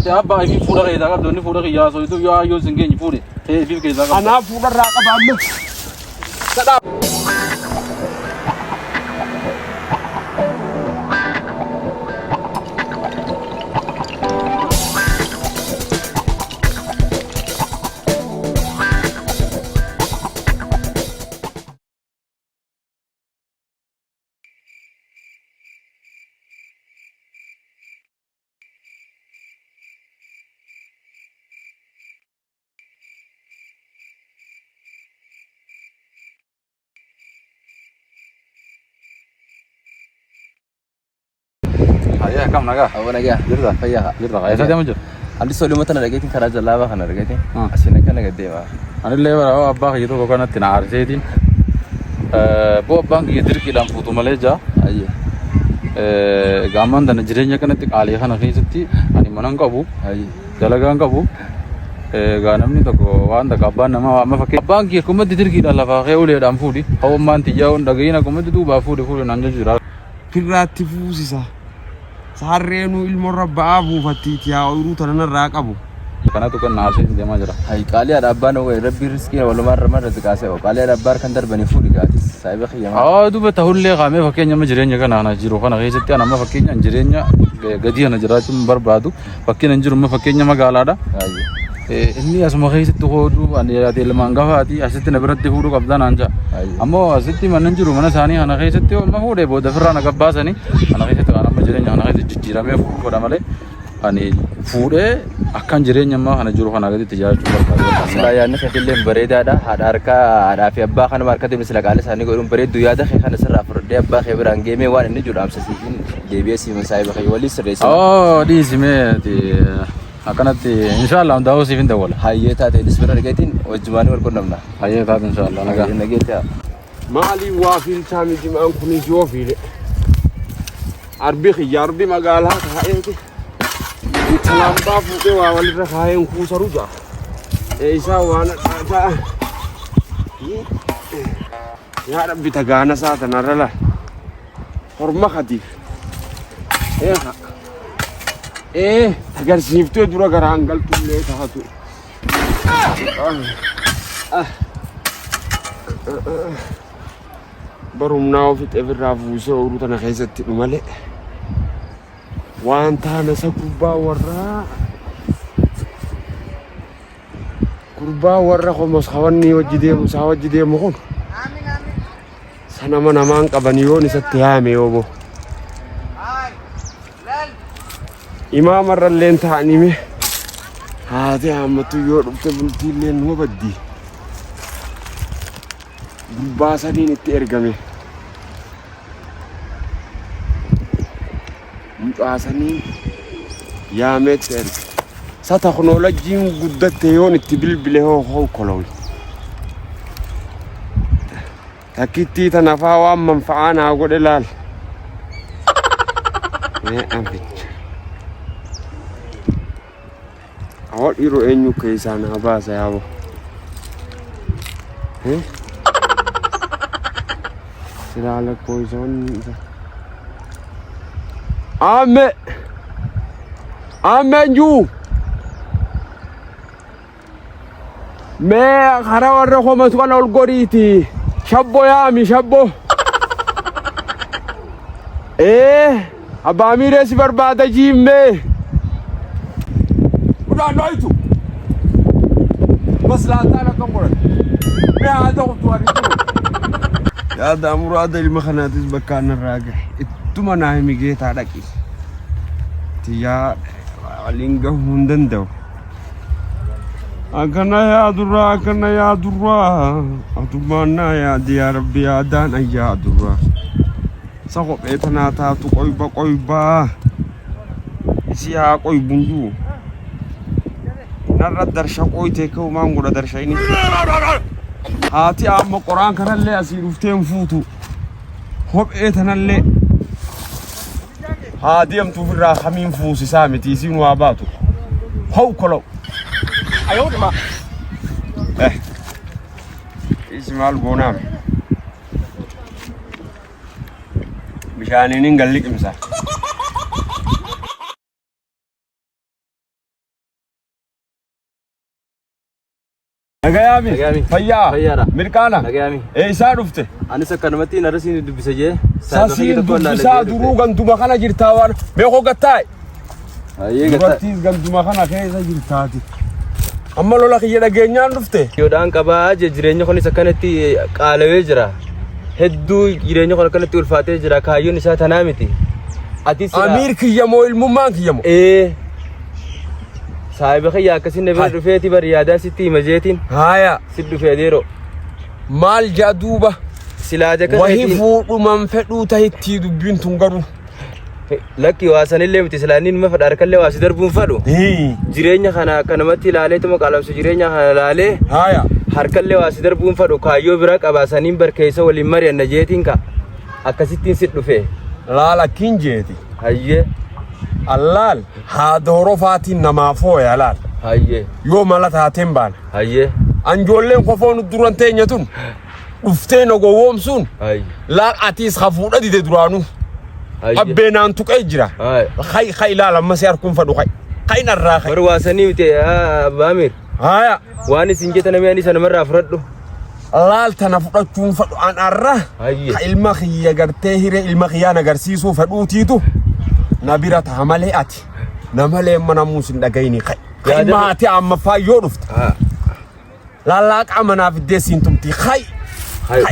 Ati abbaa ifii fuudha keessaa qabdu inni fuudha kiyyaa osoo yoo ayyoon sin geenye fuudhe ta'ee ifii keessaa qabdu. Anaa fuudharraa qaba amma. Sadhaa. Hayya akkam nagaa? Awwa nagaa. Jirta? Fayyaa. Jirta. Eessa deemu jirta? Andi soluma tana dhageetiin karaa jallaabaa kana dhageetiin. Ah. Asiin akkana gad deema. Anillee bara abbaa kiyya tokko kanatti na aarseetiin. Boo abbaan kiyya dirqiidhaan fuutu malee jaa. Ayyee. Gaammaan tana jireenya kanatti qaalii kana keessatti ani mana hin qabu. Ayyee. Dalagaa hin qabu. Egaa namni tokko waan takka abbaan namaa amma fakkii abbaan kiyya akkumatti dirqiidhaan lafaa kee uleedhaan fuudhi. Hawwummaan tiyyaa hin dhaga'iin akkumatti duubaa fuudhi fuudhi naan jechuudha. Firraatti fuusisa. Saarreenuu ilmoorra ba'aa buufattiiti yaa ooyiruu tana narraa qabu. Kanatu kan na aarseetiin deemaa jira. Hay qaalii haadha abbaan hoo rabbii riskii walumaan irra marra siqaasee hoo qaalii haadha abbaa kan darbanii fuudhi gaatis saahiba kiyya maal. Haa duuba ta'ullee qaamee fakkeenya amma jireenya kana ana jiru kana keessatti ana amma fakkeenya an jireenya gadii kana jiraachuu hin barbaadu. Fakkiin an jiru amma fakkeenya magaalaadha. Ayyee. Inni asuma keessatti hooduu ani ati ilma hangafaati asitti na biratti fuudhuu qabda naan ja'a. Ayyee. Ammoo asitti mana jiru mana isaanii kana keessatti yoo amma fuudhee booda ofirraa na gabbaasanii kana keessatti waan amma jireenya kana keessatti jijjiiramee fuudhuu godha malee ani fuudhee akkan jireenya ammaa kana jiru kana gaditti jiraachuu barbaadu. Silaa yaadni kee illee bareedaadha. Haadha harkaa haadhaa fi abbaa kanuma harkatti sila qaala isaanii godhuun bareeddu yaada kee kana sirraa fudhadhee abbaa kee biraan geemee waan inni jiru dhaamsa siifiin deebi'ee siima saahiba kee waliin sirreessa. Oo dhiisimee ati akkanatti inshaallah hundaa'uu siif hin dawwala. Hayyee taate innis bira argeetiin wajjumaanii wal qunnamna. Hayyee taate inshaallah nagaa. Hayyee nageetti haa. Maaliif waa fiilchaa miti maan kunis yoo fiile. Arbi kiyya arbi magaalaa taa'eeti. Intalaan baa fuudhee waa walirra kaa'een kuusaru ja'a. Eessaa waan addaa Yaa rabbi tagaana isaa tanarra laal. Horma kadiif. Eeha. Ee agarsiiftee dura garaan galtullee taatu. Barumnaa ofitti ofirraa fuusee ooyiruu tana keessatti dhumalee. Waan taana isa gubbaa warraa Gurbaa warra komos kawanni wajji deemu isaa wajji deemu kun sanama namaan qaban yoon isatti yaame yoo bo. Imaama irralleen ta'anii mee haati haammattu yoo dhufte bultiillee numa baddi. Gurbaa saniin itti ergame. Mucaa saniin yaameetti erge. Sa teknoolojjiin guddatte yoon itti bilbile hoo honkolowi. Takkittii tana faa waan manfa'aa naa godhe laal. Mee anficha. Awwa dhiiroo eenyu keessaa naa baasa yaaboo. Silaa lakkoofsoonni isa. Aamme! Aamme njuu! Mee karaa warra komatu kana ol godhiiti. Shabbo yaami shabbo. Ee abbaa miiree si barbaada jiimmee. Udaan dhoytu. Bas laataan akkam godhan. Mee haa ta'u tu'anii jiru. Yaada muraada ilma kanaatis bakka narraa gahe. Ittuma naa himi geetaa dhaqi. Tiyyaa waliin gahuu hin danda'u. Akkana yaadurraa akkana yaadurraa atummaan naa yaadi yaa rabbi yaadaan an yaadurraa. Sa kophee tanaa taatu qoyba qoybaa isii haa qoybun juu. Narra darsha qoytee ka'u maan godha darsha inni. Haati amma qoraan kanallee asii dhuftee hin fuutu. Kophee tanallee Haa deemtu ofirraa kamiin fuusisaa miti isiin waa baatu. Hau kolow. Eh. Isi maal goonaam? Bishaaniin hin galliqimsa. Nagayaami. Nagayaami. Fayyaa. Fayyaadha. Mirqaana. Nagayaami. Eessaa dhufte? Anis akkanumatti narra siin dubbisa jee. Sasiin dubbisaa duruu ganduma kana jirtaa waan. Meeqoo gattaa'e? Ayyee gatta. Dubartiis ganduma kana keessa jirtaati. Amma lola kiyya dhageenyaan dhufte. Yoodhaan qabaa jee jireenya kunis akkanatti qaalawee jira. Hedduu jireenya kun akkanatti ulfaatee jira. Kaayyoon isaa tanaa miti. Atis Amiir kiyya moo ilmummaan kiyya moo? Ee. Saahiba kiyya akkasiin na bira Hai. dhufeeti bari yaadaa sitti hima jeetiin Haaya. si dhufee adeero. Maal jaa duuba? Silaa jaka Wahi keetiin fuudhuman fedhuu tahittii dubbiin tun garuu. lakki waa sanillee miti silaa inni nima fedha harkallee waa si darbuun fedhu. Jireenya kana akkanumatti ilaaleetuma qaalamsu jireenya kana ilaalee Haaya. harkallee waa si darbuun fedhu kaayyoo biraa qabaa saniin barkeessa waliin mari'anna jeetiin ka akkasittiin si dhufe. Laal akkiin jeeti. Hayyee Allaal haada horofaatiin namaa fooya laal. hayyee Yoo mala taateen baana. hayyee Anjoolleen kofoon duran teenya tun dhuftee na gowwoomsuun hayyee laal atiis hafuudha dide duraanuu. hayyee. Abbee naan tuqee jira. Hayi. Hay hay laal amma si harkuun fadhu hay. Hay narraa hay. Bar waa sanii miti abbaa Amiir. Haaya. Waan isin jettan namni ani sanumarraa fudhadhu. Laal tana fudhachuun fadhu an arra. Hayyee. Ka ilma kiyya gartee hiree ilma kiyyaan agarsiisuu fedhuutiitu na bira ta'a malee ati. Na malee mana muus hin dhagayini kai. Kai Yaada- maatii amma faayyoo dhufte. Laallaaqa manaa fiddee siin tumti kai.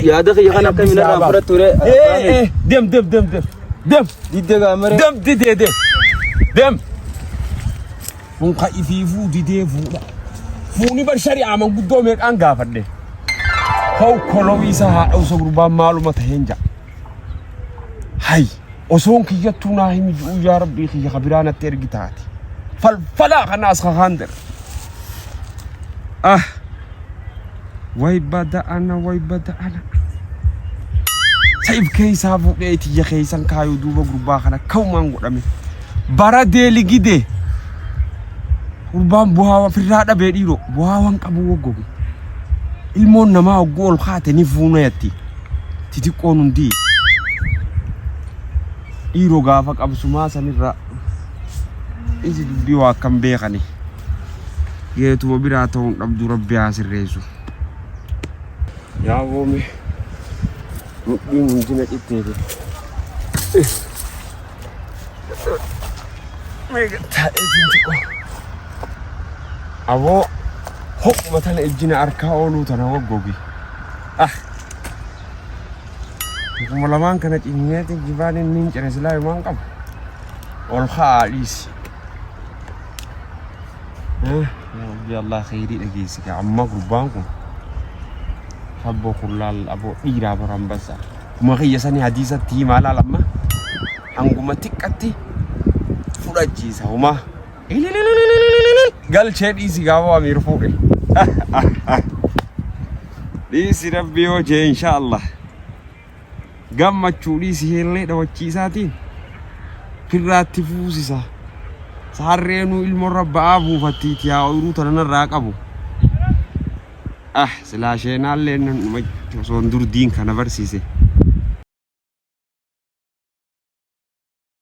Yaada kiyya kana akkamiin irraa fudhattu ree? Ee deem deem deem deem deem Diddee gaamare. deem didee deem deem. Kun ka ifiifuu didee fuudha. Fuuni bar shari'aa manguddoo meeqaan gaafadhe. Hoo kolowii isaa haadha osoo gurbaan maaluma taheen ja'a. Hay osoon kiyyattuu naa himi ji'uu yaa rabbii kiyya ka biraa natti ergi taate. Falfalaa kana as kakaan dira. Ah way bada ana way bada ana. Saif keessaa fuudhee tiyya keessan kaayuu duuba gurbaa kana kaumaan godhame. Bara deeligide. Gurbaan bu'aa ofirraa dhabee dhiiroo bu'aa waan qabu waggogu. Ilmoon namaa hogguu ol kaate ni fuunayatti. Xixiqqoon hundi dhiiroo gaafa qabsumaa sanirraa isi dubbii waa akkam beekani. Geetuma biraa ta'uun dhabdu rabbi haa sirreessu. Yaa boome mudhiin hundi na citteeti. Meeqa taa'eetiin xiqqoo. Aboo ho'uma tana ejjina harkaa ooluu tana waggogi. Ah. Kuma lamaan kana ciniineeti jibaan inni hin cire silaa himaan qabu. Ol ka'aa dhiisi. Yaa Rabbi Allah khayrii dhageessi kaa amma gurbaan kun. Abboo kun laal aboo dhiiraa baran bassa. Kuma kiyya sanii hadiisatti himaa laal amma. Hanguma xiqqatti fudhachiisa homaa. Ililililililil galchee dhiisi gaafa amiir fuudhe. Dhiisi rabbi yoo jee insha Allah. Gammachuu dhiisi heellee dhawachiisaatiin firraatti fuusisa. Saarreenuu ilmoorra ba'aa buufattiiti yaa ooyiruu tana narraa qabu. Ah silaa sheenaallee nan dhuma osoon dur diin kana barsiise.